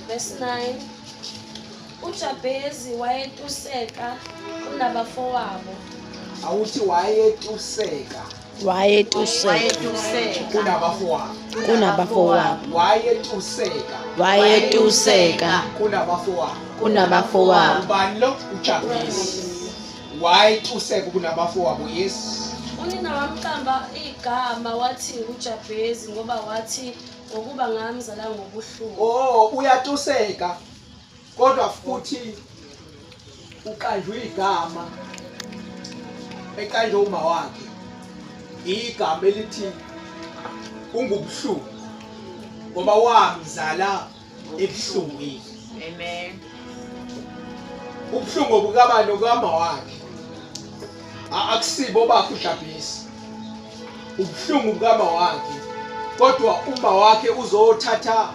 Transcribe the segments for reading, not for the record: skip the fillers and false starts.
Verse 9. UJabhezi wayetuseka kunabafowabo. Awuthi wayetuseka. Wayetuseka. Kunabafowabo. Kunabafowabo. Wayetuseka. Wayetuseka. Kunabafowabo. Kunabafowabo. Ubani lo? UJabhezi. Wayetuseka kunabafowabo. Yes. Unina wamqamba igama wathi uJabhezi ngoba wathi ngokuba ngamzala ngobuhlungu. Oh, uyatuseka. Kodwa futhi uqanjwe igama eqanjwe uma wakhe. Igama elithi ungubuhlungu. Ngoba wamzala ebuhlungwini. Amen. Ubuhlungu obukabani okama wakhe. Akusibo bakhe uJabhesi. Ubuhlungu bukama wakhe. Kodwa uma wakhe uzothatha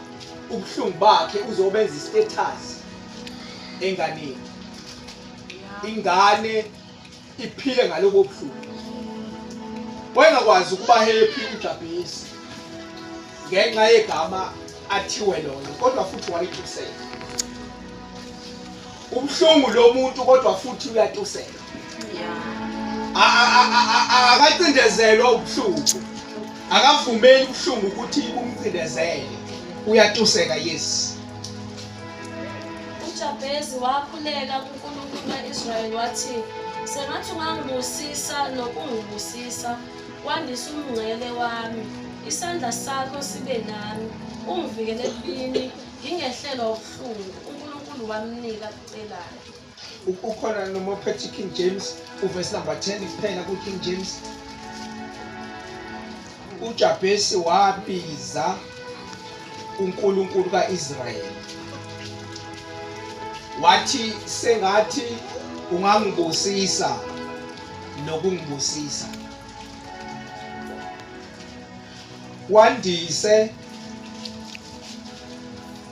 ubuhlungu bakhe uzobenza istatus enganeni. Ingane iphile ngalobo buhlungu. Wayengakwazi ukuba happy uJabhesi ngenxa yegama athiwe lona, kodwa futhi wayetuseka. Ubuhlungu lo muntu kodwa futhi uyatuseka. Akacindezelwa ubuhlungu. Akavumeli ubuhlungu ukuthi bumcindezele. Uyatuseka. Yes. UJabhezi wakhuleka kuNkulunkulu kaIsrayeli wathi, sengathi ungangibusisa nokungibusisa, wandise umngcele wami, isandla sakho sibe nami, ungivikele ebubini, ngingehlelwa ubuhlungu. uNkulunkulu wamnika akucelayo. Ukhona noma uphethe King James, uverse number 10 kuphela ku King James. uJabhesi wabiza uNkulunkulu kaIsrayeli. Wathi sengathi ungangibusisa nokungibusisa. Wandise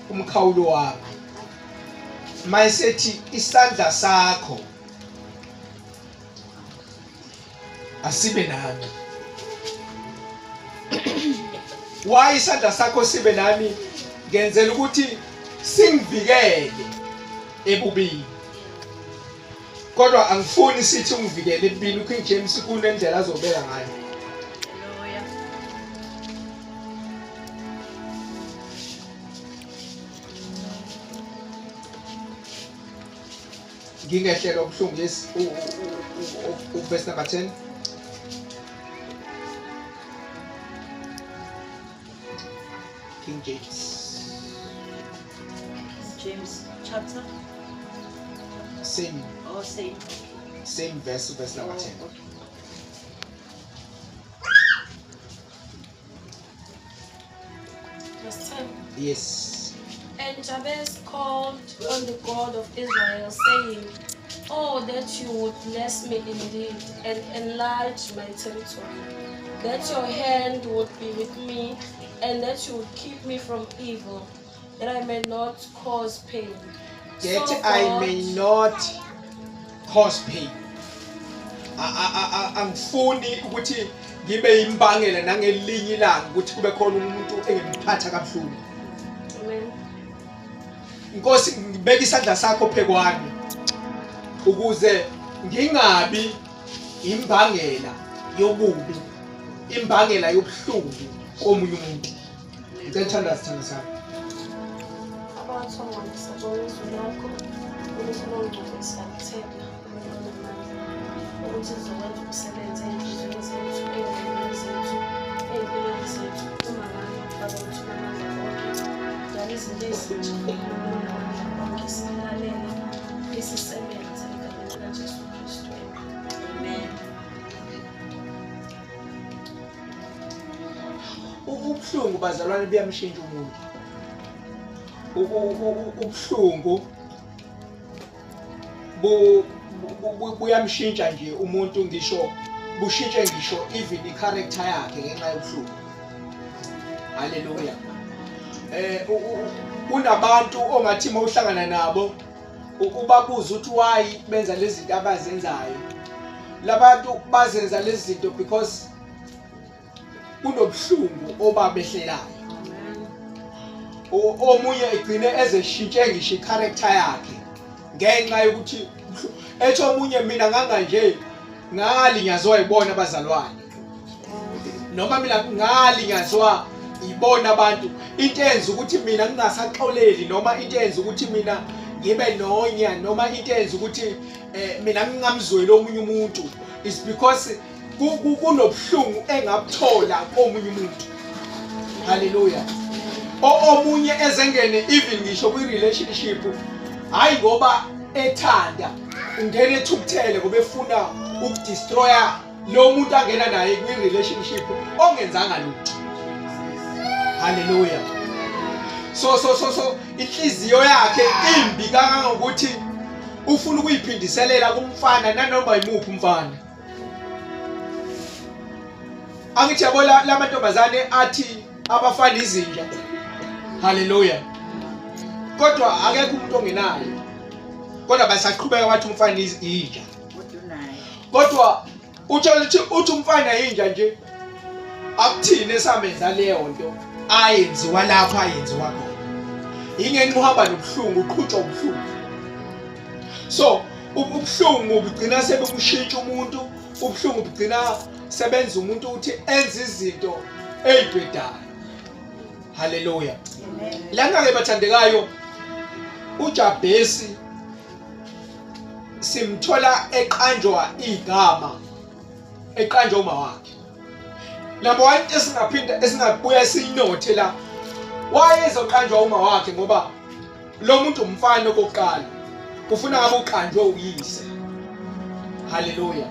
umkhawulo wami. Mayisethi isandla sakho asibe nami. Why isandla sakho sibe nami? Ngenzela ukuthi singivikele ebubini. Kodwa angifuni sithi ungivikele ebubini. uKing James kunendlela azobeka ngayo. Hallelujah. Ngingehlelwa ubuhlungu. Yes, verse number 10. King James. James chapter. Same. Oh, same. Same verse, verse number 10. Oh, okay. Verse 10. Yes. And Jabez called on the God of Israel, saying, Oh, that you would bless me indeed and enlarge my territory, that your hand would be with me, and that you would keep me from evil, that I may not cause pain. That So I God, may not cause pain. Angifuni ukuthi ngibe imbangela nangelinye ilanga ukuthi kube khona umuntu engimphatha kabuhlungu. Amen. Nkosi, ngibeka isandla sakho phekwami ukuze ngingabi imbangela yobubi, imbangela yobuhlungu komunye umuntu. Ngicela uthandaze, sithando sami. Abathonga sabonga izwi lakho, uNkulunkulu ongcwele, siyakuthemba onamandla ukuthi lizokwenza umsebenzi ey'nhliziyweni zethu, ey'ngqondweni zethu, ey'mpilweni zethu. Uma ngalo Baba wethu onamandla onke, dala izinto ezintsha, uNkulunkulu onamandla onke, silalele, lisisebenze egameni likaJesu Kristu. Amen. Ubuhlungu bazalwane buyamshintsha umuntu. Ubuhlungu buyamshintsha nje umuntu, ngisho bushintshe ngisho even i-character yakhe ngenxa yobuhlungu. Haleluya. Kunabantu ongathi uma uhlangana nabo ubabuza ukuthi why benza lezi zinto abazenzayo. Labantu bazenza lezi zinto because kunobuhlungu obabehlelayo. Omunye egcine ezeshintshe ngisho i-character yakhe ngenxa yokuthi ethi omunye mina nganganje ngalinyazwa yibona abazalwane noma mina ngalinyazwa ibona abantu into enza ukuthi mina ngingasaxoleli noma into enza ukuthi mina ngibe nonya noma into enza ukuthi eh, mina ngingamzweli omunye umuntu is because kunobuhlungu engabuthola komunye umuntu. Haleluya. Omunye ezengene even ngisho kwi relationship hayi ngoba ethanda ungena ethukuthele ngoba efuna ukudestroya lo muntu angena naye kwi relationship ongenzanga lutho. Haleluya. So so so so inhliziyo yakhe imbi kangangokuthi ufuna ukuyiphindiselela kumfana nanoma yimuphi umfana. Angithi yabo la mantombazane athi abafana izinja. Haleluya. Kodwa akekho umuntu ongenayo. Kodwa basaqhubeka bathi umfana inja. Kodwa uthola ukuthi uthi umfana yinja nje akuthini esamenza leyo nto ayenziwa lapho ayenziwa khona. Ingenxa uhamba nobuhlungu uqhutshwa ubuhlungu. So ubuhlungu bugcina sebukushintsha umuntu, ubuhlungu bugcina sebenza umuntu ukuthi enze izinto ezibhedayo. Haleluya. Lana ke bathandekayo uJabhesi simthola eqanjwa igama eqanjwa uma wakhe. Number 1 esingaphinda esingabuya siyinothe la wayezoqanjwa uma wakhe ngoba lo muntu umfana okokuqala ufuna ngabe uqanjwe uyise. Haleluya.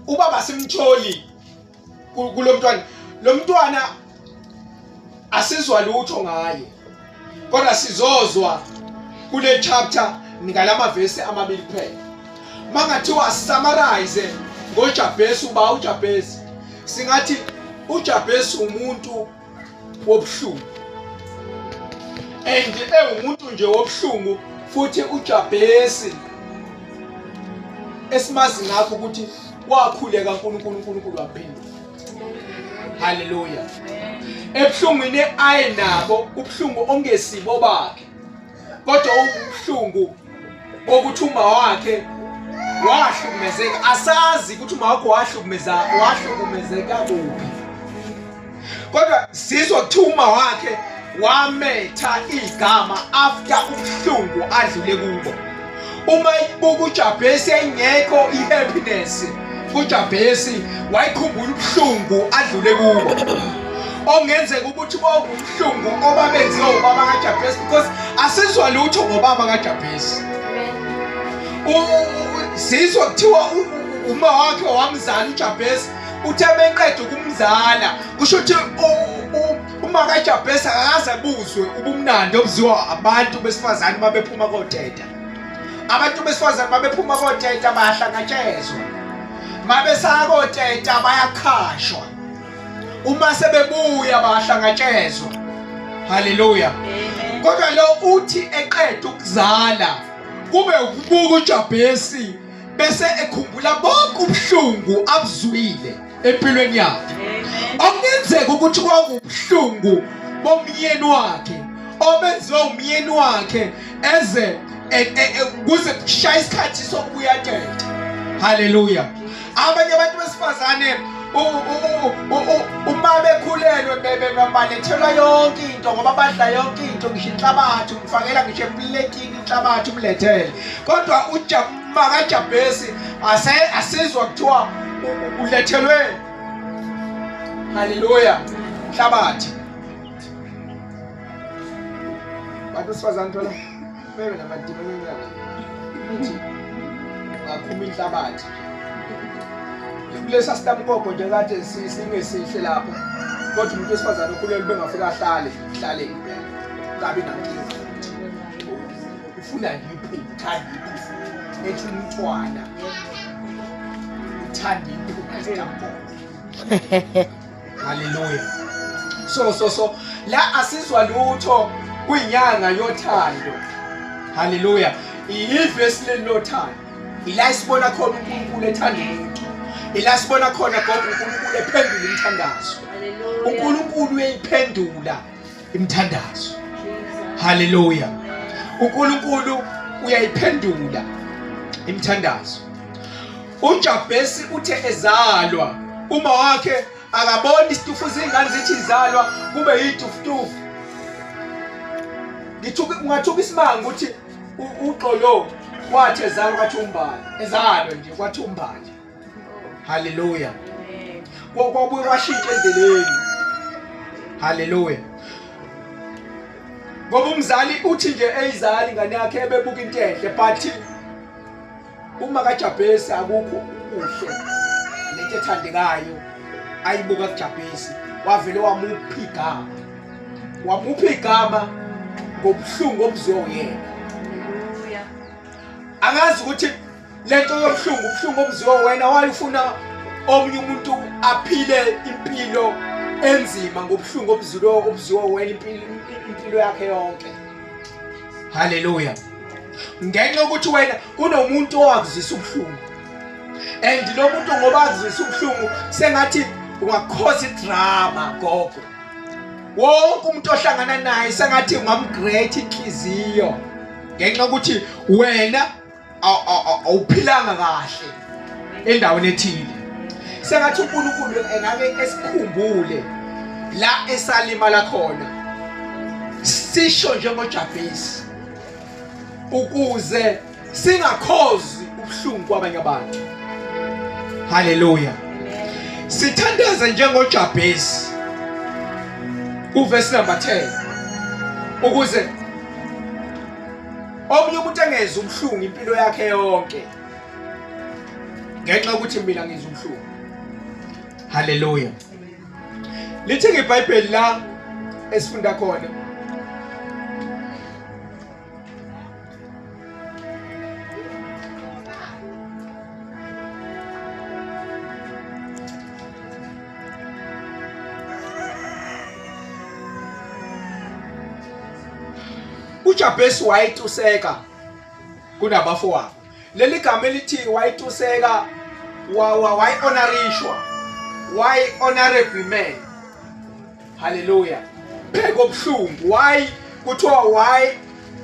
Ubaba simtholi kulo mntwana lo mntwana asizwa lutho ngaye kodwa sizozwa kule chapter ngalamavesi amabili kuphela mangathiwa summarize ngoJabhesi uba uJabhesi singathi uJabhesi umuntu wobuhlungu and ewumuntu nje wobuhlungu futhi uJabhesi esimazi ngakho ukuthi wakhuleka uNkulunkulu uNkulunkulu waphendula. Haleluya. Ebuhlungwini aye nabo ubuhlungu ongesibo bakhe kodwa ubuhlungu bokuthi uma wakhe wahlukumezeka. Asazi ukuthi uma wakho wahlukumeza wahlukumezeka kuphi kodwa sizwa kuthiwa uma wakhe wametha igama after ubuhlungu adlule kubo. Uma ibuka uJabhesi engekho ihappiness kuJabhesi wayikhumbula ubuhlungu adlule kubo ongenzeka ukuthi kwakubuhlungu obabenziwa ubaba kaJabhesi because asizwa lutho ngobaba kaJabhesi. Sizwa kuthiwa uma wakhe wamzala uJabhesi uthe beqeda ukumzala kusho ukuthi uma kaJabhesi akakaze abuzwe ubumnandi obuziwa abantu besifazane uma bephuma koteta. Abantu besifazane babephuma koteta bayahlangatshezwa, mabesakoteta bayakhashwa, uma sebebuya bayahlangatshezwa. Haleluya. Kodwa lo uthi eqeda ukuzala kube ukubuka uJabhesi bese ekhumbula bonke ubuhlungu abuzwile empilweni yakhe. Okungenzeka ukuthi kwakubuhlungu bomyeni wakhe obenziwa umyeni wakhe eze kuze kushaya isikhathi sokubuya tete. Haleluya. Abanye abantu besifazane uma bekhulelwe balethelwa yonke into ngoba badla yonke into ngisho inhlabathi umfakela ngisho epletini inhlabathi umlethele kodwa uMakaJabhesi ase asizwa kuthiwa ulethelwe haleluya inhlabathi. Bantu besifazane thola bebe namadimoni enyanga uthi ngakhuma inhlabathi kulesa sitamkoko nje kade singesihle lapho kodwa umuntu wesifazane okhulelwe bengafika ahlale hlale impela kabi nankinga ufuna nje iphuphu uthanda iphuphu ethi umntwana uthanda iphuphu sitamkoko. Haleluya. So so so la asizwa lutho kuyinyanga yothando. Haleluya. Ivesi leli lothando. Ila isibona khona uNkulunkulu ethanda umuntu. Ila sibona khona gogo uNkulunkulu ephendula imithandazo. uNkulunkulu uyayiphendula imithandazo. Haleluya. uNkulunkulu uyayiphendula imithandazo. uJabhesi uthe ezalwa uma wakhe akaboni isitufu izingane zithi izalwa kube yitufutufu. Ngithuka ungathuka isimanga ukuthi uxolo wathi ezalwa kwathi umbali ezalwe nje kwathi umbali. Haleluya. Kwabuye kwashintsha endleleni. Haleluya. Ngoba umzali uthi nje eyizali ingane yakhe ebebuka into enhle but uma kaJabhesi akukho ukuhle lento ethandekayo ayibuka kuJabhesi wavele wamupha igama wamupha igama ngobuhlungu obuzwe uyena. Angazi ukuthi lento yobuhlungu ubuhlungu obuziwe wena wayufuna omunye umuntu aphile impilo enzima ngobuhlungu obuziwe obuziwe wena impilo impilo yakhe yonke. Haleluya. Ngenxa yokuthi wena kunomuntu owakuzisa ubuhlungu and lo muntu ngoba akuzisa ubuhlungu sengathi ungakhoza idrama gogo. Wonke umuntu ohlangana naye sengathi ungamgrate inhliziyo ngenxa yokuthi wena awuphilanga kahle endaweni ethile. Sengathi uNkulunkulu engake esikhumbule la esalimala khona sisho njengoJabhesi ukuze singakhozi ubuhlungu kwabanye abantu. Haleluya. Sithandaze njengoJabhesi kuverse number 10 ukuze omunye umuntu engezwa ubuhlungu impilo yakhe yonke ngenxa yokuthi mina ngizwa ubuhlungu. Haleluya. Lithi ngeBhayibheli la esifunda khona uJabhesi wayetuseka kunabafowabo. Leli gama elithi wayetuseka wayi-honorishwa, wayi-honorable man. Haleluya. Pheka obuhlungu why kuthiwa why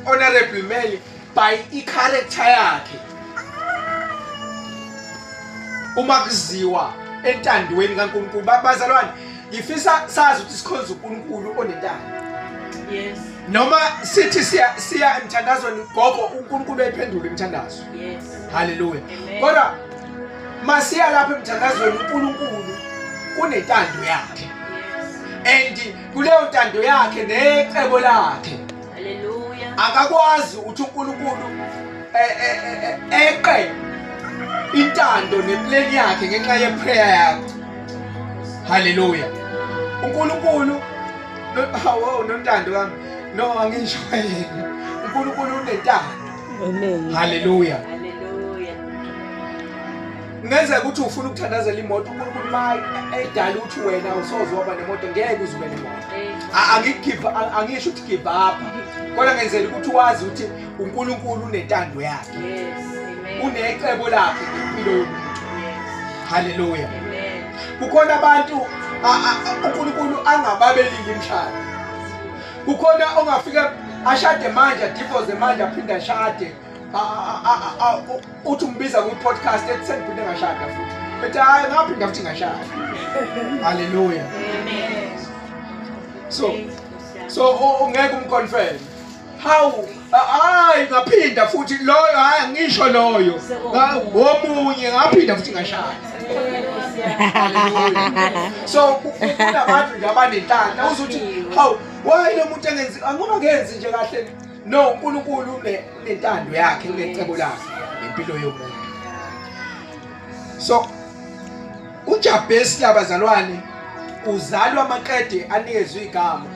honorable man by i-character yakhe. Uma kuziwa entandweni kaNkulunkulu bazalwane ngifisa sazi ukuthi sikhonza uNkulunkulu onentando. Yes. Noma sithi siya siya emthandazweni gogo uNkulunkulu uyayiphendula imithandazo. Yes. Haleluya. Kodwa masiya lapha emthandazweni uNkulunkulu kunentando yakhe. And kuleyo ntando yakhe necebo lakhe. Haleluya. Akakwazi ukuthi uNkulunkulu eqe intando neplan yakhe ngenxa yeprayer yakho. Haleluya. uNkulunkulu hawo nontando wami no angisho yena. uNkulunkulu unentando. Amen. Haleluya. Haleluya. Kungenzeka ukuthi ufuna ukuthandazela imoto uNkulunkulu maye edala ukuthi wena usoze waba nemoto ngeke uze ube nemoto. Angigive angisho ukuthi give up. Kodwa ngenzela ukuthi wazi ukuthi uNkulunkulu unentando yakhe. Yes. Amen. Unecebo lakhe ngempilo yomuntu. Yes. Haleluya. Amen. Kukhona abantu uNkulunkulu angababelile imishado. Kukhona ongafika ashade manje, adivorce manje, aphinde ashade. Uthi umbiza kwi-podcast ethi sengiphinde ngashada futhi. Ethi hayi ngaphinda futhi ngashada. Haleluya. Amen. So ungeke umconfirm. How hayi ngaphinda futhi loyo hayi angisho loyo. Ngomunye ngaphinda futhi ngashada. So kunabantu nje abanenhlanhla uzuthi hawu why lo muntu engenzi angoba ngenzi nje kahle. No uNkulunkulu unentando yakhe unecebo lakhe ngempilo yomuntu. So uJabhesi labazalwane uzalwa amaqede anikezwe igama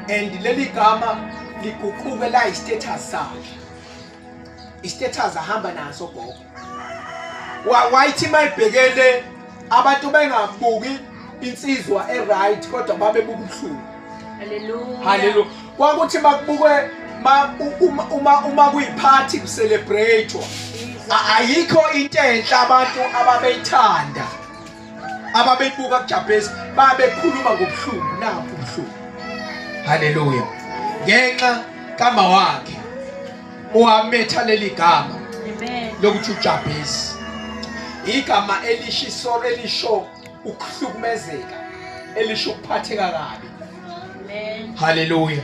and leli gama liguquke la istatus sakhe. Istatus ahamba naso gogo. Wayithi mayibhekele abantu bengabuki insizwa eright kodwa babebuka ubuhlungu. Haleluya. Haleluya. Kwakuthi makubukwe uma kuyiphathi kucelebratewa. Ayikho into enhle abantu ababeyithanda Ababebuka kuJabhesi babekhuluma ngobuhlungu, nakho ubuhlungu. Haleluya. Ngenxa kama wakhe owametha leli gama lokuthi uJabhesi, igama elishiso elisho ukuhlukumezeka, elisho ukuphatheka kabi. Haleluya.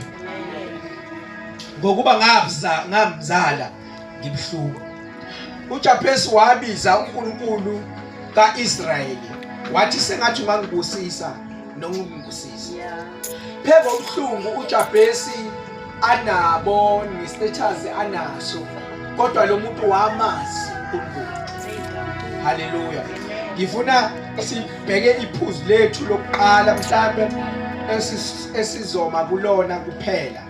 Ngokuba ngabza ngamzala ngibuhlungu. UJabhesi wabiza uNkulunkulu kaIsrayeli wathi sengathi ungangibusisa nokungibusisa. Pheko ubuhlungu uJabhesi anabo nestatus anaso, kodwa lo muntu wamazi uNkulunkulu. Haleluya. Ngifuna sibheke iphuzu lethu lokuqala mhlambe esizoma kulona kuphela.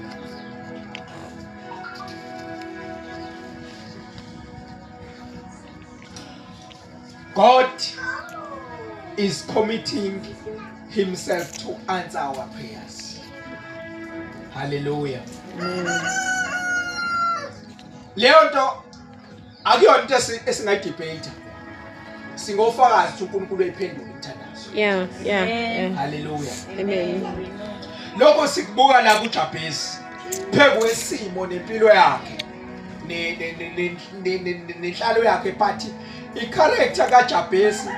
God is committing himself to answer our prayers. Hallelujah. Leyo nto akuyona into esingayidebate. Singofakazi ukuthi uNkulunkulu uyayiphendula imithandazo. Yeah. Hallelujah. Amen. Lokho sikubuka la kuJabhesi. Phezu kwesimo nempilo yakhe nenhlalo yakhe, but i-character kaJabhesi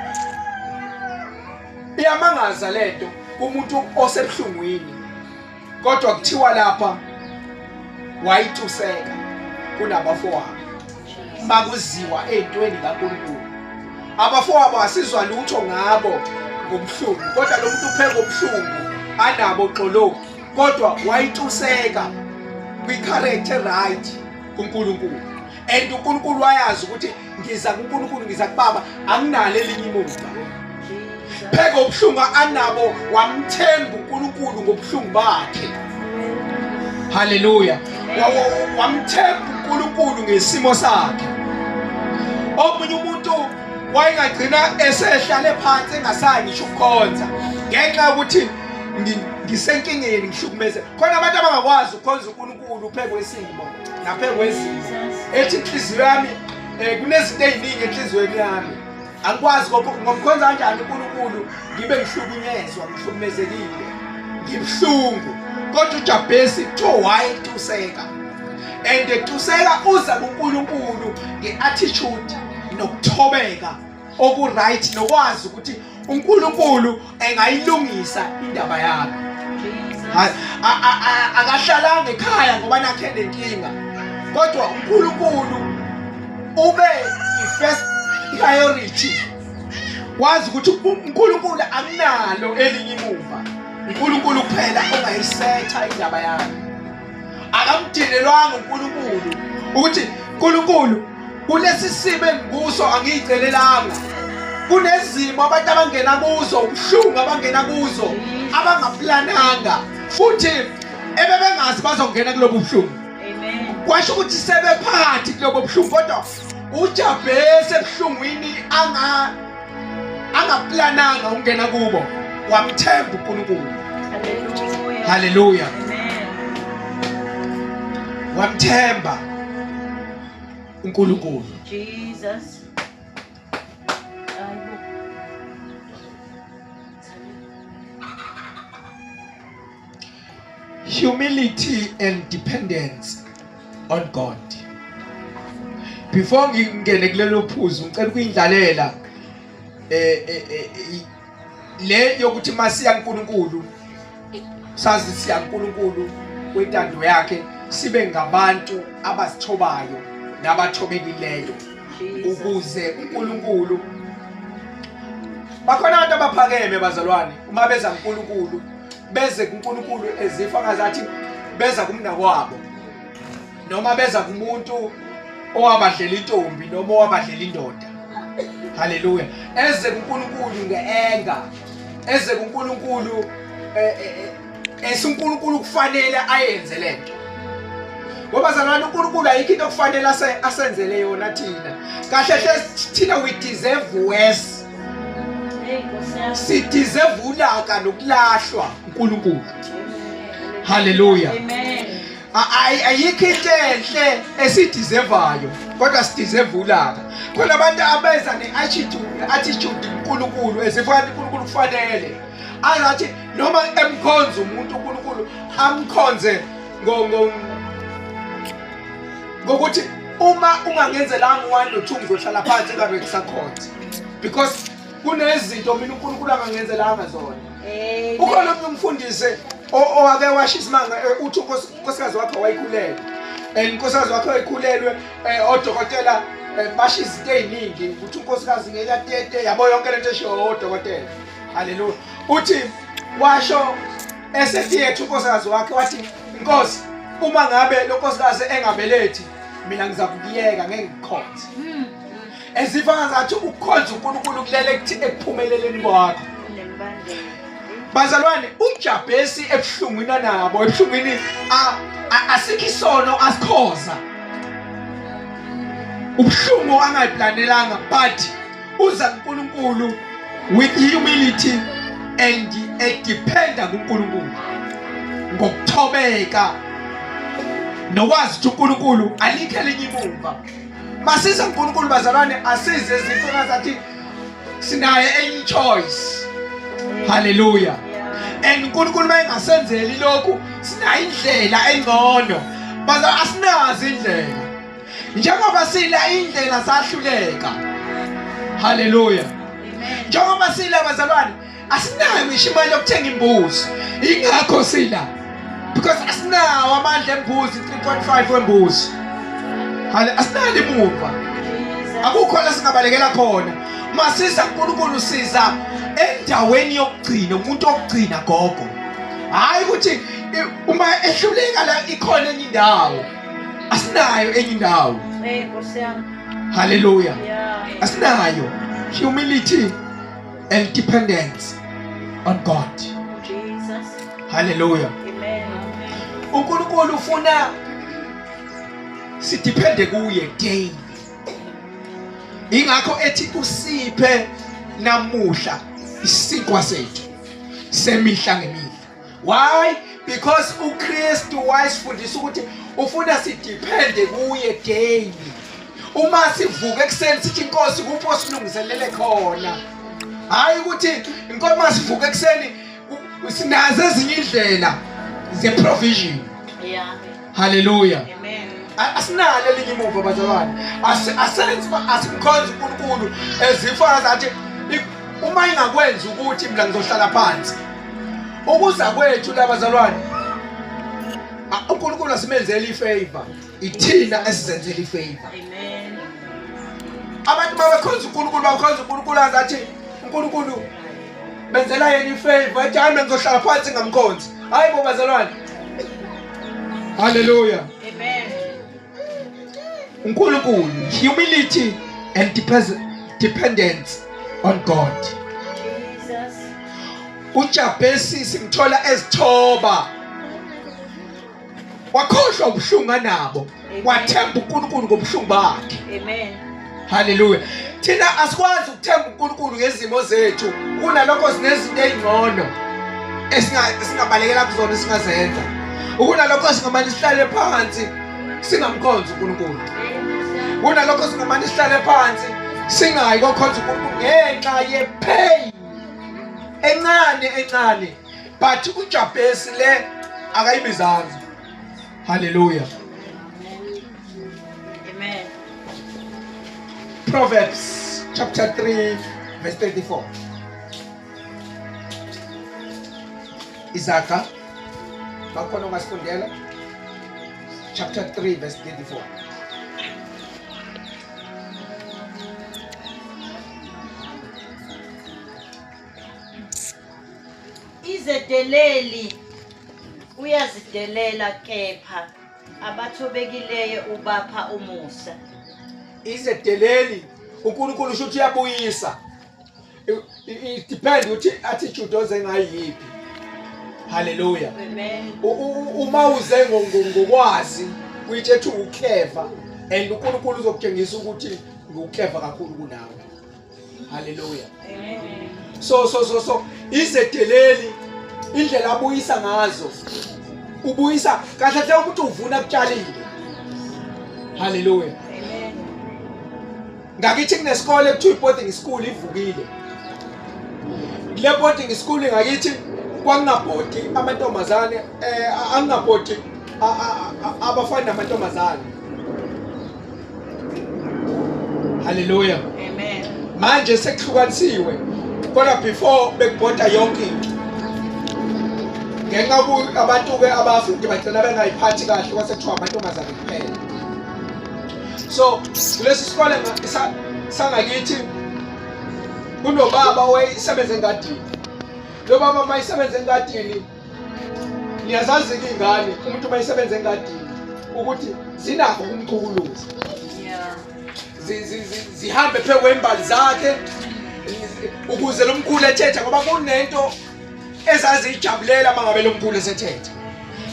iyamangaza lento kumuntu osebuhlungwini, kodwa kuthiwa lapha wayituseka kunabafowabo makuziwa ey'ntweni kaNkulunkulu. Abafowabo asizwa lutho ngabo ngobuhlungu, kodwa lo muntu upheka ubuhlungu anabo xolo, kodwa wayituseka kwi-character right kuNkulunkulu. And uNkulunkulu wayazi ukuthi ngiza kuNkulunkulu, ngiza kubaba, anginalo elinye imuva. Pheka ubuhlungu anabo, wamthemba uNkulunkulu ngobuhlungu bakhe. Haleluya. Wamthemba uNkulunkulu ngesimo sakhe. Omunye umuntu wayengagcina esehlale phansi engasayi ngisho ukukhonza ngenxa yokuthi ngisenkingeni, ngihlukumeze. Khona abantu abangakwazi ukukhonza uNkulunkulu phezu kwesimo naphezu kwezimo, ethi inhliziyo yami kunezinto eziningi enhliziyweni yami, angikwazi ngomkhonza kanjani uNkulunkulu ngibe ngihlukunyezwa, ngihlukumezekile, ngibuhlungu. Kodwa uJabhesi kuthiwa wayetuseka, and etuseka uza kuNkulunkulu nge-attitude nokuthobeka oku-right, nokwazi ukuthi uNkulunkulu engayilungisa indaba yakhe. Akahlalanga ekhaya ngoba nakhe nenkinga, kodwa uNkulunkulu ube i-first priority. Wazi ukuthi uNkulunkulu akunalo elinye imuva, uNkulunkulu kuphela ongayisetha indaba yami. Akamdinelwanga uNkulunkulu ukuthi uNkulunkulu kulesi simo engikuso angiyicelelanga. Kunezimo abantu abangena kuzo, ubuhlungu abangena kuzo abangaplananga, futhi ebebengazi bazongena kulobu buhlungu. Kwasho ukuthi sebephakathi kulobo buhlungu, kodwa uJabhesi ebuhlungwini angaplananga ukungena kubo, wamthemba uNkulunkulu. Haleluya. Wamthemba uNkulunkulu. Jesus. Humility and dependence on God. Before ngingene kulelo phuzu, ngicela ukuyindlalela le yokuthi masiya kuNkulunkulu, sazi siya kuNkulunkulu kwentando yakhe, sibe ngabantu abazithobayo nabathobekileyo ukuze uNkulunkulu. Bakhona abantu abaphakeme bazalwane, uma beza kuNkulunkulu beze kuNkulunkulu ezifa ngazathi beza kumnakwabo, noma beza kumuntu owabadlela intombi noma owabadlela indoda. Haleluya. Eze kuNkulunkulu nge-anger, eze kuNkulunkulu esuNkulunkulu kufanele ayenze lento. Ngoba zalwane, uNkulunkulu ayikho into okufanele asenzele yona thina. Kahle hle thina we deserve worse. Si deserve ulaka nokulahlwa uNkulunkulu. Haleluya. Ayikho into enhle esideservayo, kodwa sideserve ulaka. Khona abantu abeza ne-attitude attitude kuNkulunkulu ezifana uNkulunkulu kufanele angathi noma emkhonza umuntu uNkulunkulu amkhonze ngokuthi uma ungangenzelanga u-one no-two ngizohlala phansi engabe ngisakhonza because kunezinto mina uNkulunkulu angangenzelanga zona. Ukhona omunye umfundisi owake washo isimanga eh, uthi unkosikazi wakhe wayikhulelwe and unkosikazi wakhe wayikhulelwe eh, odokotela eh, basho izinto ey'ningi ukuthi unkosikazi ngeke atete yabo yonke lento eshiwo odokotela. Haleluya. Uthi washo esetiyethu unkosikazi wakhe wathi inkosi uma ngabe lo nkosikazi engabelethi mina ngizakuyeka ngeke ngikhonze. Ezifana ngathi ukukhonza uNkulunkulu kulele ekuphumeleleni kwakho. Bazalwane uJabhesi ebuhlungwini anabo ebuhlungwini asikho isono asikhoza. Ubuhlungu angayiplanelanga but uza kuNkulunkulu with humility and edependa kuNkulunkulu ngokuthobeka nokwazi ukuthi uNkulunkulu alikho elinye imumva. Masize uNkulunkulu bazalwane asize izinto ngazathi sinaye enye choice. Hallelujah. And uNkulunkulu mayengasenzeli lokhu sinayo indlela engcono. Bazalwane asinazi indlela. Njengoba sila indlela sahluleka. Hallelujah. Njengoba sila bazalwane asinayo ngisho imali yokuthenga imbuzi. Ingakho sila. Because asinawo amandla embuzi 3.5 wembuzi. Hale asinalo imuva. Akukho la singabalekela khona. Masiza uNkulunkulu siza endaweni yokugcina umuntu okugcina gogo. Hayi ukuthi uma ehluleka la ikhona enye indawo. Asinayo enye indawo. Hey Nkosi yami. Hallelujah. Asinayo. Humility and dependence on God. Jesus. Hallelujah. Amen. uNkulunkulu ufuna sidepende kuye daily. Ingakho ethi usiphe namuhla isinkwa sethu semihla ngemihla. Why? Because uKristu wayesifundisa ukuthi ufuna sidepende kuye daily. Uma sivuka ekuseni sithi inkosi kuphi osilungiselele khona. Hayi ukuthi inkosi masivuka ekuseni sinazo ezinye indlela ze provision. Yeah. Hallelujah. Amen. Asinalo elinye imuva bazalwane. Asenzi asimkhonza uNkulunkulu ezifana zathi uma ingakwenza ukuthi mina ngizohlala phansi. Ukuza kwethu la bazalwane uNkulunkulu asimenzeli ifavor, ithina esizenzela ifavor. Amen. Abantu babekhonza uNkulunkulu bakhonza uNkulunkulu azathi uNkulunkulu benzela yena ifavor ethi hayi mina ngizohlala phansi ngamkhonzi. Hayi bo bazalwane. Hallelujah. Amen. uNkulunkulu humility and dependence on God. Jesus. uJabhesi simthola ezithoba. Wakhohlwa ubuhlungu anabo. Wathemba uNkulunkulu ngobuhlungu bakhe. Amen. Hallelujah. Thina asikwazi ukuthemba uNkulunkulu ngezimo zethu. Kunalokho sinezinto ezingcono esingabalekela kuzona singazenza. Kunalokho singamane sihlale phansi singamkhonzi uNkulunkulu. Kunalokho singamane sihlale phansi singayi kokhonza uNkulunkulu ngenxa yepain encane encane. But uJabhesi le akayibizanga. Hallelujah. Amen. Proverbs chapter 3 verse 34. Isaka bakhona ongasifundela chapter 3 verse 34. Izedeleli uyazidelela kepha abathobekileyo ubapha umusa. Izedeleli uNkulunkulu usho ukuthi uyabuyisa. It depend ukuthi attitude oze ngayiphi. Hallelujah. Amen. Uma uze ngokwazi kuyitshethu uclever and uNkulunkulu uzokutshengisa ukuthi nguclever kakhulu kunawe. Hallelujah. Amen. So izedeleli indlela abuyisa ngazo ubuyisa kahle hle ukuthi uvuna kutshalile. Hallelujah. Amen. Ngakithi kunesikole ekuthiwa i-boarding school ivukile. Kule boarding school ngakithi kwakungabhodi amantombazane angingabhodi abafana namantombazane. Haleluya. Amen. Manje sekuhlukanisiwe kodwa before bekubhoda yonke into. Ngenxa abantu-ke abafundi bagcina bengayiphathi kahle kwase kuthiwa amantombazane kuphela. So kulesi sikole sangakithi kunobaba owayesebenza engadini. Lo baba uma esebenza engadini, niyazazi-ke iy'ngane umuntu uma esebenza engadini ukuthi zinakho ukumchukuluza. Zihambe phezu kwembali zakhe ukuze lo mkhulu ethethe, ngoba kunento ezaziyijabulela uma ngabe lo mkhulu esethethe.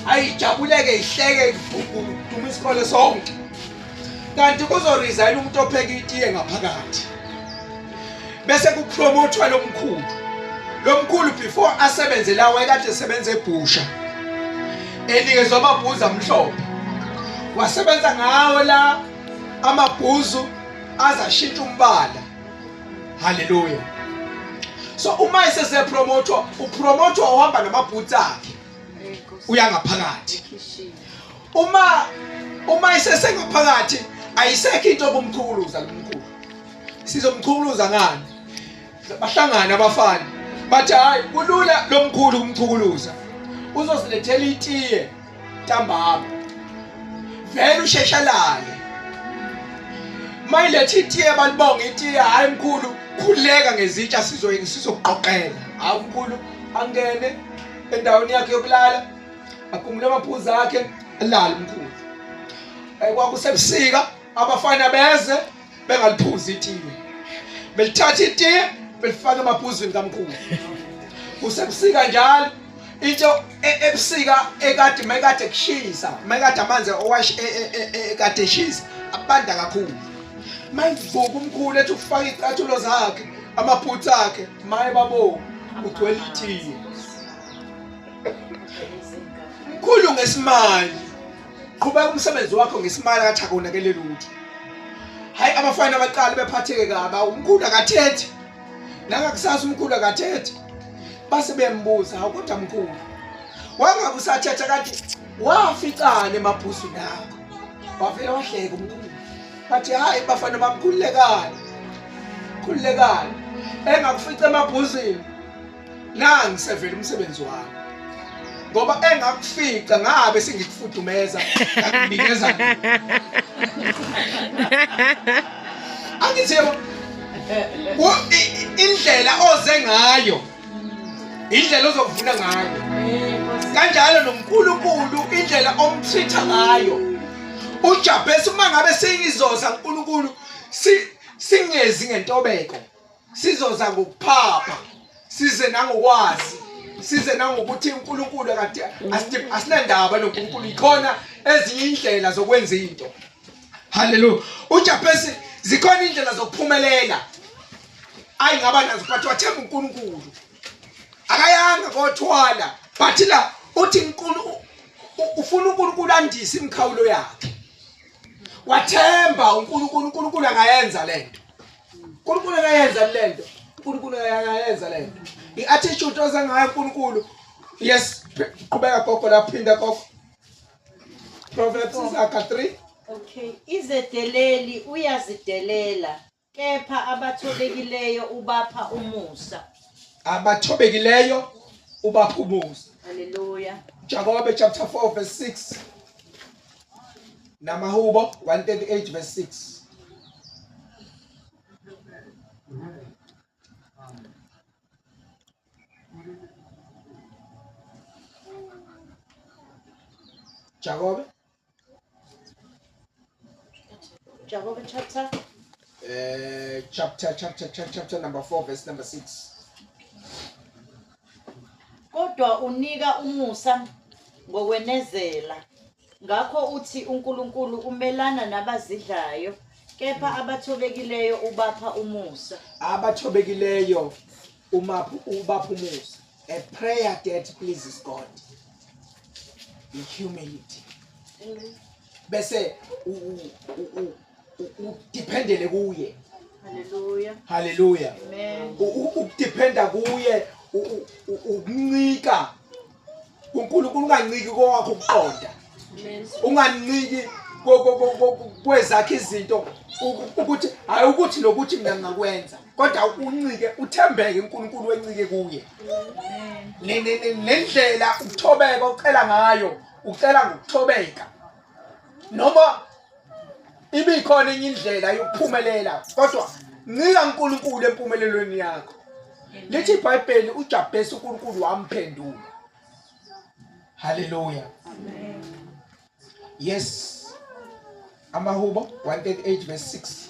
Ayijabuleke ihleke kuduma isikole sonke. Kanti kuzoresign umuntu opheka itiye ngaphakathi. Bese kupromothwa lo mkhulu. Lo mkhulu before asebenze la wayekade esebenza ebhusha. Enikezwa amabhuzu amhlophe. Wasebenza ngawo la amabhuzu azashintsha umbala. Hallelujah. So uma esesepromothwa, upromothwa uhamba namaboots akhe. Uya ngaphakathi. Uma isesengaphakathi ayisekho into okumchukuluza lomkhulu. Sizomchukuluza ngani? Bahlangana abafana. Bathi hayi kulula lomkhulu kumchukuluza. Uzosilethela itiye ntambama. Vele usheshalale. Mayiletha itiye balibonga itiye, hayi mkhulu khuleka ngezitsha sizokuqoqela. Hayi mkhulu angene endaweni yakhe yokulala agumule amaphuzu akhe alale mkhulu. Kwakusebusika abafana beze bengaliphuzi itiye. Belithatha itiye belifaka emaphuzwini kamkhulu. Kusebusika njalo into ebusika ekade mayikade kushisa, mayikade amanzi owash ekade eshisa abanda kakhulu. Mayivuka umkhulu ethi ufaka icathulo zakhe, amaphutha akhe, maye babo ugcwele itiye. Mkhulu ngesimali. Qhubeka umsebenzi wakho ngesimali akathi akonakele lutho. Hayi abafana abaqala bephatheke kabi, umkhulu akathethi. Nangakusasa umkhulu akathethi. Base bembuza, hawu kodwa mkhulu. Wangabe usathetha kanti waficana emabhuzwini akho. Wavele wahleka umkhulu. Bathi hayi bafana bamkhululekani. Khululekani. Engakufica emabhuzwini. Nangi sevele umsebenzi wami. Ngoba engakufica ngabe sengikufudumeza ngakunikeza. Angithi yebo indlela oze ngayo indlela ozovuna ngayo. Kanjalo noNkulunkulu indlela omtreat ngayo. uJabhesi uma ngabe seyizoza uNkulunkulu singezi ngentobeko. Sizoza ngokuphapha, size nangokwazi, size nangokuthi uNkulunkulu akade asinandaba noNkulunkulu, ikhona ezinye indlela zokwenza into. Haleluya. uJabhesi zikhona indlela zokuphumelela. Ayi ngaba nazo but wathemba uNkulunkulu. Akayanga kothwala but la uthi uNkulunkulu ufuna uNkulunkulu andise imikhawulo yakhe. Wathemba uNkulunkulu, uNkulunkulu angayenza lento. uNkulunkulu akayenza lento. uNkulunkulu akayenza lento. I-attitude oza ngayo uNkulunkulu. Yes, qhubeka gogo la, phinda gogo. Proverbs Isaka 3. Okay, izedeleli uyazidelela, kepha abathobekileyo ubapha umusa. Abathobekileyo ubapha umusa. Hallelujah. Jakobe chapter 4 verse 6. Namahubo 138 verse 6. Jakobe. Jakobe chapter Chapter number 4 verse number 6. Kodwa unika umusa ngokwenezela. Ngakho uthi uNkulunkulu umelana nabazidlayo, kepha abathobekileyo ubapha umusa. Abathobekileyo ubapha umusa. A prayer that pleases God. Humility. Amen. Bese udependele kuye. Hallelujah. Hallelujah. Amen. Ukudependa kuye, ukuncika uNkulunkulu, unganciki kowakho ukuqonda. Unganciki kwezakhe izinto ukuthi hayi ukuthi nokuthi mina ngingakwenza, kodwa uncike, uthembeke uNkulunkulu, wencike kuye. Nendlela ukuthobeka ucela ngayo, ucela ngokuthobeka. Noma ibikhona enye indlela yokuphumelela, kodwa ncika uNkulunkulu empumelelweni yakho. Lithi iBhayibheli uJabhesi uNkulunkulu wamphendula. Hallelujah. Amen. Yes. Amahubo 138 verse 6.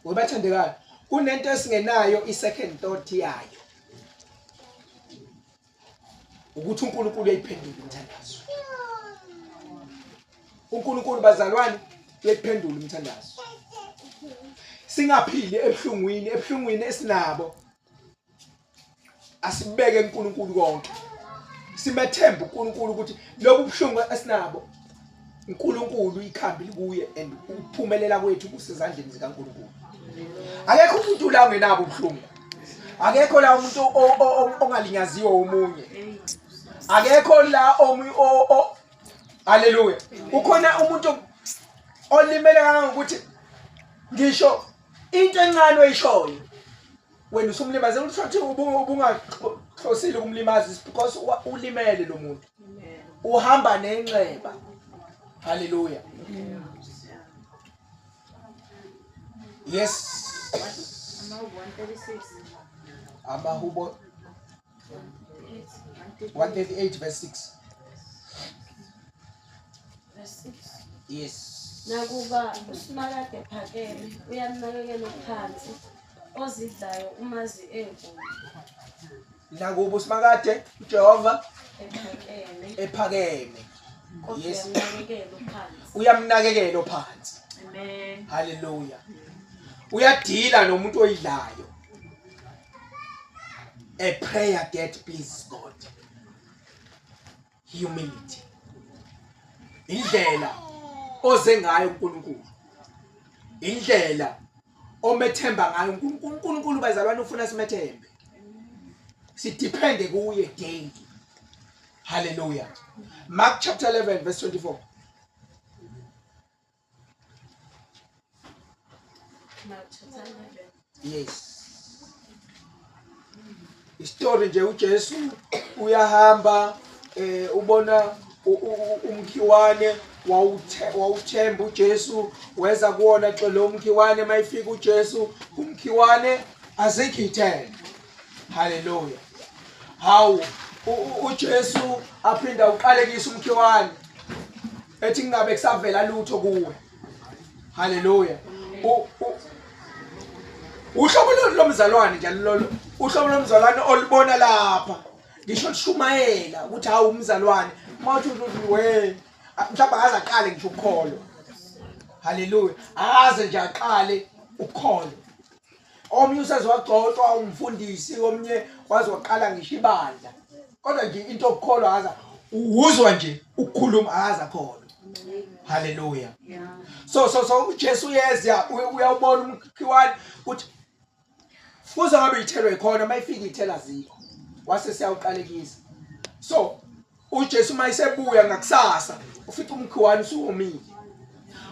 Webathandekayo, kunento esingenayo i-second thought yayo. Ukuthi uNkulunkulu uyayiphendula imithandazo. uNkulunkulu bazalwane uyayiphendula imithandazo. Singaphili ebuhlungwini, ebuhlungwini esinabo. Asibeke uNkulunkulu konke. Simethembe uNkulunkulu ukuthi lobu buhlungu esinabo uNkulunkulu ikhambi likuye, and ukuphumelela kwethu kusezandleni zikaNkulunkulu. Akekho umuntu la ongenabo ubuhlungu. Akekho la umuntu ongalinyaziwe omunye. Akekho la omunye. Haleluya. Ukhona umuntu olimele kangangokuthi ngisho into encane oyishoyo wena usumlimaze, ukuthi ubungahlosile ukumlimaza, because ulimele lo muntu. Uhamba nenxeba. Haleluya. Yes. Amahubo 138 verse 6. Verse 6. Yes. Nakuba uSimakade ephakeme, uyamnakekela ophansi, ozidlayo umazi ekude. Nakuba uSimakade uJehova ephakeme, ephakeme. Kodwa Yes. uyamnakekela ophansi. Uyamnakekela ophansi. Amen. Hallelujah. Uyadila nomuntu oyidlayo. A prayer that pleases God. Humility. Indlela oze ngayo uNkulunkulu. Indlela omethemba ngayo uNkulunkulu. uNkulunkulu bazalwane ufuna simethembe. Sidepende kuye daily. Hallelujah. Mark chapter 11 verse 24. Mark chapter 11. Yes. Isitori nje uJesu uyahamba ubona umkhiwane wawuthemba uJesu, weza kuwona xelo umkhiwane, mayifika uJesu umkhiwane azikho ithemba. Hallelujah. Hawu uJesu aphinda uqalekisa umkhiwane ethi kungabe kusavela lutho kuwe. Hallelujah. Uhlobo lomzalwane nje lolo, uhlobo lomzalwane olubona lapha ngisho lishumayela ukuthi hawu umzalwane mawuthi we mhlawumbe akaze aqale ngisho ukukholwa. Hallelujah. Akaze nje aqale ukukholwa. Omunye usezwagxoxwa umfundisi, omunye waze waqala ngisho ibandla, kodwa nje into yokukholwa akaze uzwa nje ukukhuluma akaze akholwe. Hallelujah. So uJesu uyeza uyawubona umkhiwane ukuthi fuze ngabe ithelo ikhona, mayifika ithela zikho, wase siyawuqalekisa. So uJesu mayisebuya ngakusasa ufica umkhiwane usuwomile.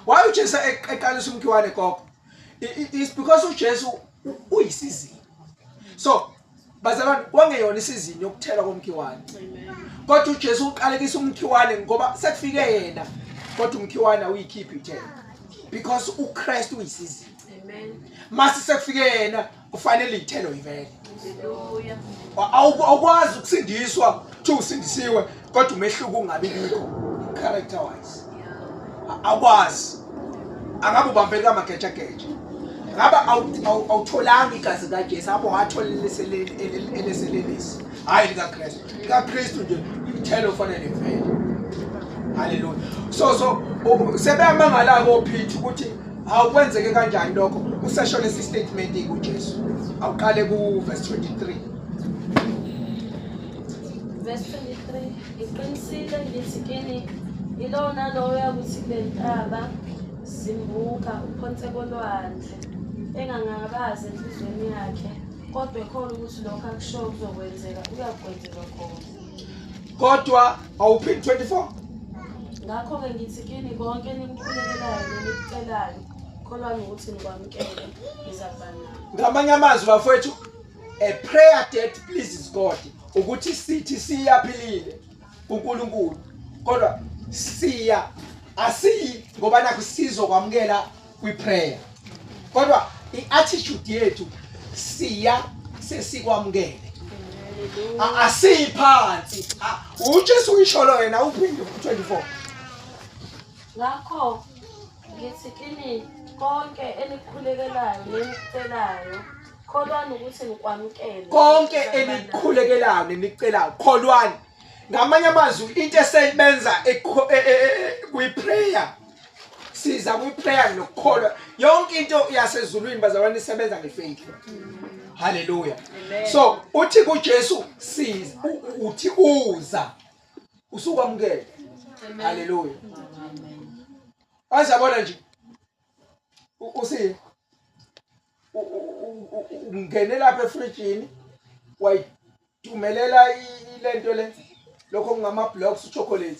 Why uJesu eqalisa umkhiwane gogo? It's because uJesu uyisizini. So bazalwane kwangeyona isizini yokuthela komkhiwane. Kodwa uJesu uqalekisa umkhiwane ngoba sekufike yena, kodwa umkhiwane awuyikhiphi ithelo because uKristu uyisizini. Amen. Mase sekufike yena kufanele ithelo ivele. Hallelujah. Awukwazi ukusindiswa kuthi usindisiwe kodwa umehluko ungabi bikho character wise. Awukwazi. Angabe ubambeka amagejageja. Ngabe awutholanga igazi kaJesu, apho wathola eleselelesi. Hayi likaKristu. LikaKristu nje ithelo kufanele ivele. Hallelujah. So sebeyamangala koPeter ukuthi awukwenzeke kanjani lokho. Usesho lesi statement kuJesu. Awuqale ku verse 23. Verse 23. Ngiqinisile ngithi kini Yilowo nalowo uyakuthi kule ntaba, zimbuka uphonse kolwandle, engangabazi enhliziyweni yakhe, kodwa ekholwa ukuthi lokho akushoyo kuzokwenzeka, uyakwenzelwa khona. Kodwa awuphindi 24. Ngakho-ke ngithi kini konke enikukhulekelayo nenikucelayo, kholwani ukuthi nikwamukele, nizakuba nakho. Ngamanye amazwi bafowethu, a prayer that pleases God ukuthi sithi siyaphilile kuNkulunkulu, kodwa siya asiyi ngoba nakho sizokwamukela kwi-prayer, kodwa i-attitude yethu siya sesikwamukele, asiyiphansi. UJesu uyisholo yena, uphinde 24. Ngakho ngithi kini konke enikukhulekelayo nenikucelayo, kholwani ukuthi nikwamukele. Konke enikukhulekelayo nenikucelayo, kholwani. Ngamanye amazwi into esebenza kwi-prayer, siza kwi-prayer nokukholwa. Yonke into yasezulwini bazalwane isebenza ngefaith. Haleluya. So uthi kuJesu siza, uthi uza usukwamukela. Haleluya. Azabona nje usi ungene lapha efrijini wayidumelela ilento le, lokho kungama blocks uchocolate,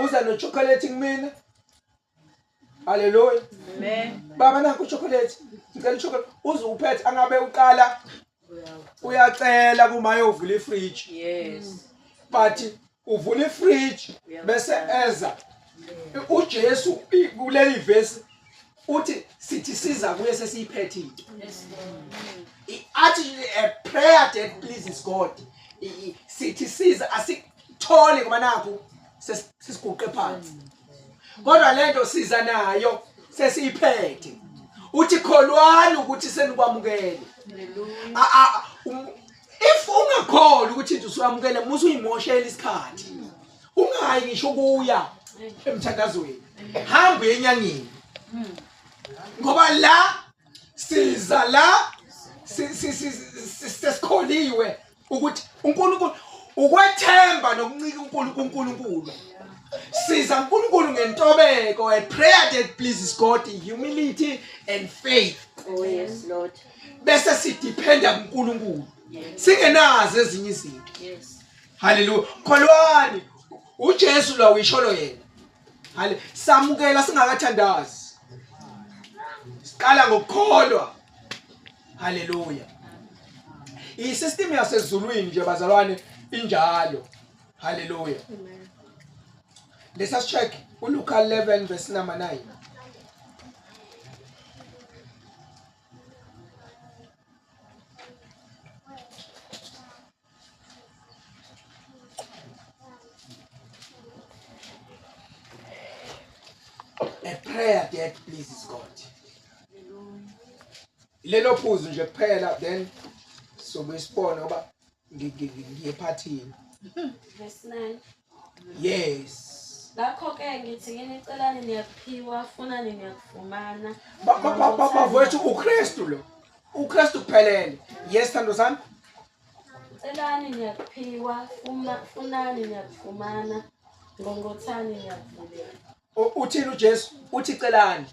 uza no chocolate kumina. Haleluya. Amen. Baba nakho uchocolate, ngicela uchocolate. Uze uphethe angabe uqala uyacela kuma yovula ifridge. Yes. But uvula ifridge bese eza uJesu kuleli verse uthi sithi siza kuye sesiyiphethe into. I-attitude, a prayer that pleases God, sithi siza asikutholi ngoba nakho sesiguqe phansi, kodwa lento siza nayo sesiyiphethe. Uthi kholwani ukuthi senikwamukele. If ungakholwa ukuthi into usuyamukele, musu uyimoshela isikhathi, ungayi ngisho kuya emthandazweni, hamba uye enyangeni, ngoba la siza la sesikholiwe ukuthi uNkulunkulu, ukwethemba nokuncika uNkulunkulu. Siza uNkulunkulu ngentobeko, a prayer that pleases God, humility and faith. Oh yes Lord. Bese sidependa kuNkulunkulu, singenazo ezinye izinto. Yes. Haleluya. Kholwani uJesu lo uyisholo yena. Hale samukela singakathandazi, siqala ngokukholwa. Haleluya. I-system yasezulwini nje bazalwane injalo. Haleluya. Let us check uLuka 11 verse number 9. A prayer that pleases God. Lelo phuzu nje kuphela, then sobe sibone ngoba ngiyephathini. Verse 9. Yes. Ngakho-ke ngithi kini celani niyakuphiwa, funani niyakufumana. Bafowethu uKristu lo. uKristu kuphelele. Yes thando sami. Celani niyakuphiwa, funani niyakufumana, ngqongqothani niyakuvulela. Uthini uJesu? Uthi celani.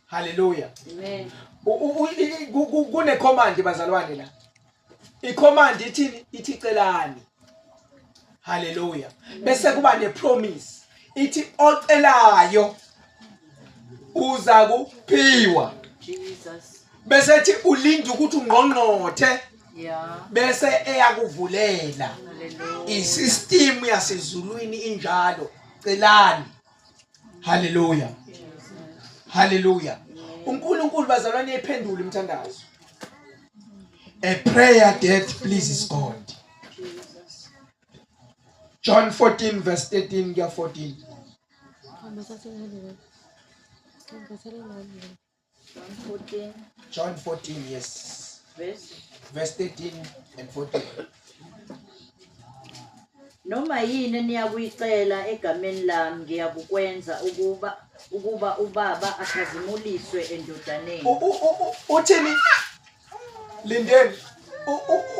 Haleluya. Amen. Kune command bazalwane la. I command ithini? Ithi celani. Haleluya. Bese kuba ne promise. Ithi ocelayo uza kuphiwa. Jesus. Bese ethi ulinda ukuthi ungqongqothe. Yeah. Bese eyakuvulela. Hallelujah. I-system yasezulwini injalo. Celani. Haleluya. Haleluya. uNkulunkulu bazalwane ephendula imthandazo. A prayer that pleases God. Jesus. John 14 verse 13 kuya 14. John 14 John 14, yes. verse 13 and 14. Noma yini eniyakuyicela egameni lami ngiyakukwenza ukuba ubaba akhazimuliswe endodaneni. Uthini? Lindeni.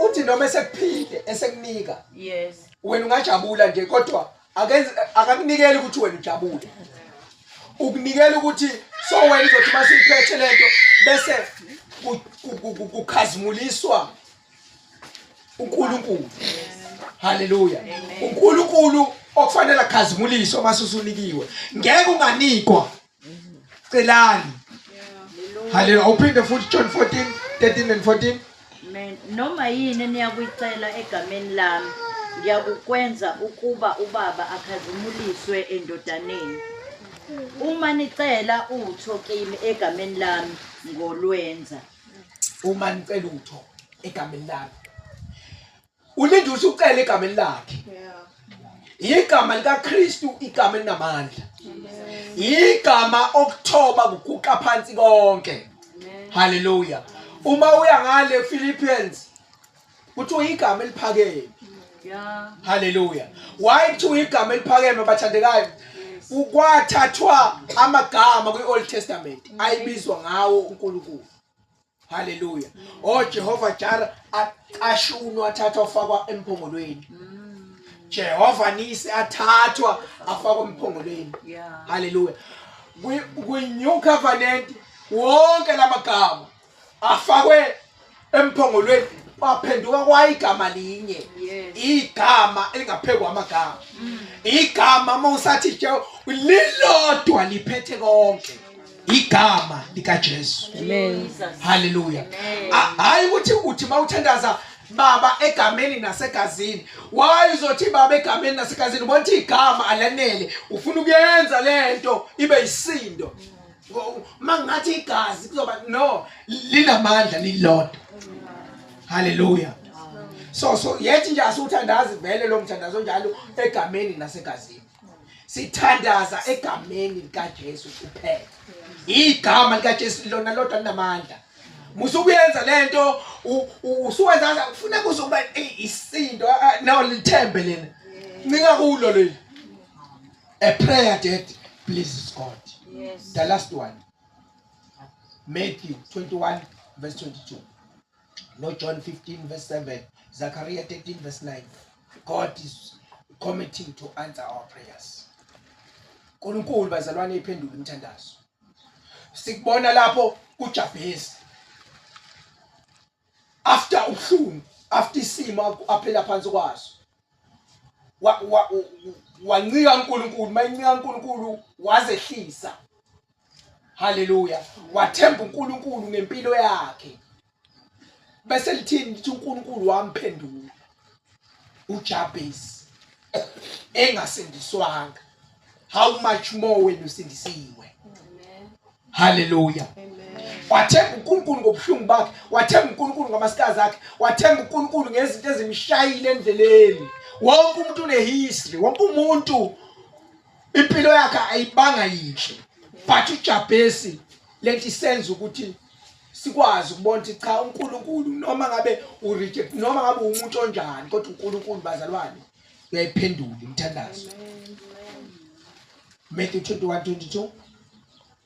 Uthi noma esekuphile esekunika. Yes. Wena ungajabula nje kodwa Akenze akakunikeli ukuthi wena ujabule. Ukunikela ukuthi so wena uzothi masiyiphethe lento bese kukhazimuliswa uNkulunkulu. Haleluya. uNkulunkulu okufanele akhazimuliswe uma usunikiwe. Ngeke unganikwa. Celani. Haleluya. Awuphinde futhi John 14 13 and 14. Amen. Noma yini eniyakuyicela egameni lami, ngiyakukwenza ukuba uBaba akhazimuliswe endodaneni. Uma nicela utho kimi egameni lami, ngolwenza. Uma nicela utho egameni lami. Ulinde ukuthi ucele egameni lakhe. Igama likaKristu igama elinamandla. Igama okuthoba kuguqa phansi konke. Hallelujah. Uma uya ngale Philippians kuthiwa igama eliphakeme. Yeah. Hallelujah. Why kuthiwa igama eliphakeme bathandekayo? Kwathathwa amagama kwi-Old Testament ayibizwa ngawo uNkulunkulu. Haleluya. Oh Jehova Jara acashunwa athathwa afakwa emphongolweni. Jehova Nisi athathwa afakwa emphongolweni. Yeah. Haleluya. Kwi New Covenant wonke lamagama afakwe emphongolweni kwaphenduka kwayigama linye. Yes. Igama elingaphekwa amagama. Igama mawusathi lilodwa liphethe konke. Igama likaJesu. Amen. Haleluya. Hayi ukuthi uthi mawuthandaza baba egameni nasegazini. Why uzothi baba egameni nasegazini? Ubona ukuthi igama alanele. Ufuna ukuyenza lento ibe isindo. Mangathi igazi kuzoba no linamandla lilodwa. Haleluya. So yethi nje asuthandazi vele lo mthandazo njalo egameni nasegazini. Sithandaza egameni likaJesu kuphela. Igama likaJesu lona lodwa linamandla. Musukuyenza lento usuwenza ufuna kuzokuba isindo no lithembe lena. Nika kulo leli. A prayer that pleases God. Yes. The last one. Matthew 21 verse 22. No John 15 verse 7. Zechariah 13 verse 9. God is committing to answer our prayers. uNkulunkulu bazalwane iphendula imithandazo. Sikubona lapho kuJabhezi. After ubuhlungu, after isimo aphela phansi kwaso. Wancika uNkulunkulu, mayincika uNkulunkulu wazehlisa. Haleluya. Wathemba uNkulunkulu ngempilo yakhe. Bese lithini lithi uNkulunkulu wamphendula uJabez engasindiswanga. How much more wena usindisiwe? Haleluya. Wathemba uNkulunkulu ngobuhlungu bakhe, wathemba uNkulunkulu ngamasikazi akhe, wathemba uNkulunkulu ngezinto ezimshayile endleleni. Wonke umuntu unehistory, wonke umuntu impilo yakhe ayibanga yinhle. But uJabesi lento isenza ukuthi sikwazi ukubona ukuthi cha uNkulunkulu noma ngabe ureject noma ngabe umuntu onjani kodwa uNkulunkulu bazalwane uyayiphendula imithandazo. Matthew 21:22,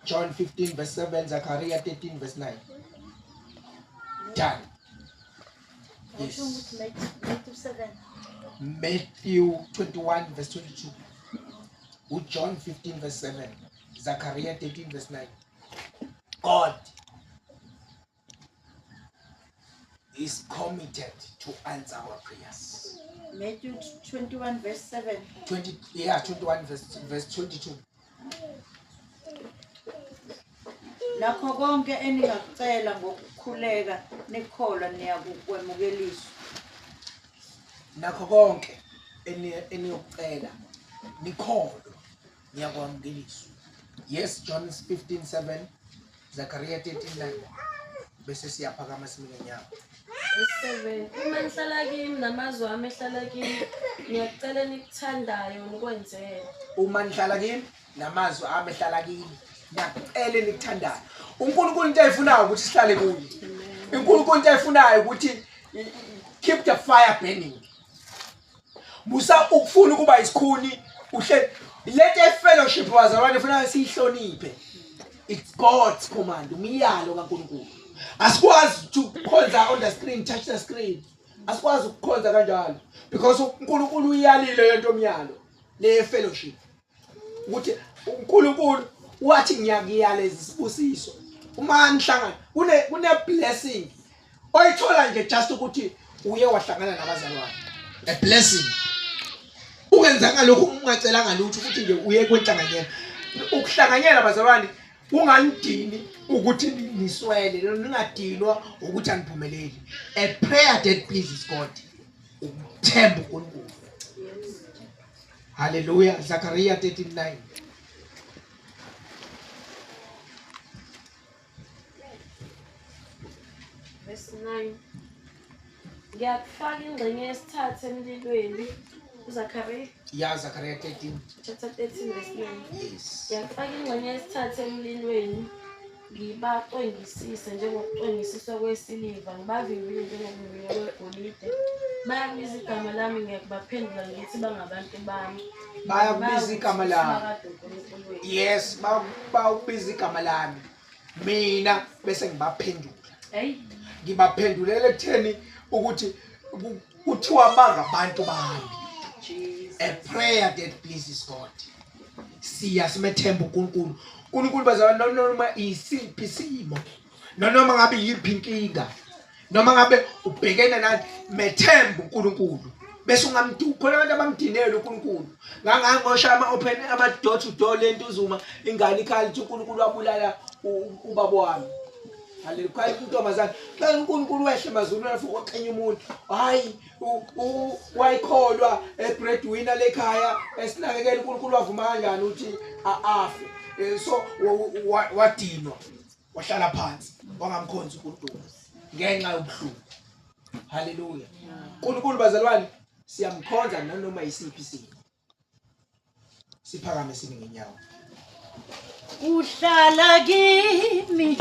John 15 verse 7, Zechariah 13 verse 9. Done. Yes. Matthew 7. Matthew 21 verse 22. John 15 verse 7. Zechariah 13 verse 9. God is committed to answer our prayers. Matthew 21 verse 7. 21 verse 22. Nakho konke eningakucela ngokukhuleka nikholwa niyakukwemukeliswa. Nakho konke eniyokucela nikholwa niyakwamukeliswa. Yes, John 15:7, Zechariah 13:9. Bese siyaphakama sime ngenyawo. 7. Uma nihlala kimi namazwi ami ehlala kimi, ngiyakucela enikuthandayo nikwenzele. Uma nihlala kimi namazwi ami ehlala kimi, ngiyakucela enikuthandayo. uNkulunkulu into ayifunayo ukuthi sihlale kuye. uNkulunkulu into ayifunayo ukuthi keep the fire burning. Musa ukufuna ukuba isikhuni uhle lento fellowship bazalwane ufuna siyihloniphe. It's God's command, umyalo kaNkulunkulu. Asikwazi to khonza on the screen, touch the screen. Asikwazi ukukhonza kanjalo because uNkulunkulu uyalile lento omyalo. Le fellowship ukuthi uNkulunkulu wathi ngiyakuyaleza isibusiso uma nihlangana, kune blessing oyithola nje just ukuthi uye wahlangana nabazalwane, a blessing ungenzanga lokhu ungacelanga lutho, ukuthi nje uye kwenhlanganyela. Ukuhlanganyela bazalwane kunganidini ukuthi niswele, ningadinwa ukuthi aniphumeleli. A prayer that pleases God, ukuthemba uNkulunkulu. Hallelujah. Zechariah 13:9. Verse 9. Ngiyakufaka ingxenye yesithathu emlilweni. uZakhariya. Ya, Zechariah 13. Chapter 13 verse 9. Yes. Ngiyakufaka ingxenye yesithathu emlilweni, ngibacwengisise njengokucwengisiswa kwesiliva, ngibavivinye njengokuvivinywa kwegolide. Bayakubiza igama lami, ngiyakubaphendula ngithi bangabantu bami. Bayakubiza igama lami. Simakade uNkulunkulu wethu. Yes, bawubiza igama lami, mina bese ngibaphendula. Hey. Ngibaphendulela ekutheni ukuthi kuthiwa bangabantu bami. Jesus. A prayer that pleases God. Siya simethemba uNkulunkulu. uNkulunkulu bazalwane, noma isiphi isimo, noma ngabe yiphi inkinga, noma ngabe ubhekene nani, methemba uNkulunkulu. Bese ungamdu khona abantu abamdinela uNkulunkulu. Ngangangosha ama open ama door to door lentuzuma, ingane ikhala ithi uNkulunkulu wabulala ubaba wami. Haleluya, intombazane. Xa uNkulunkulu wehle emazulwini afike waqenya umuntu. Hayi, wayikholwa ebreadwinner lekhaya esinakekela, uNkulunkulu wavuma kanjani ukuthi afe? So wadinwa, wahlala phansi, wangamkhonza uNkulunkulu ngenxa yobuhlungu. Haleluya. uNkulunkulu bazalwane siyamkhonza nanoma isiphi isimo. Siphakame simi ngenyawo. Uhlala kimi.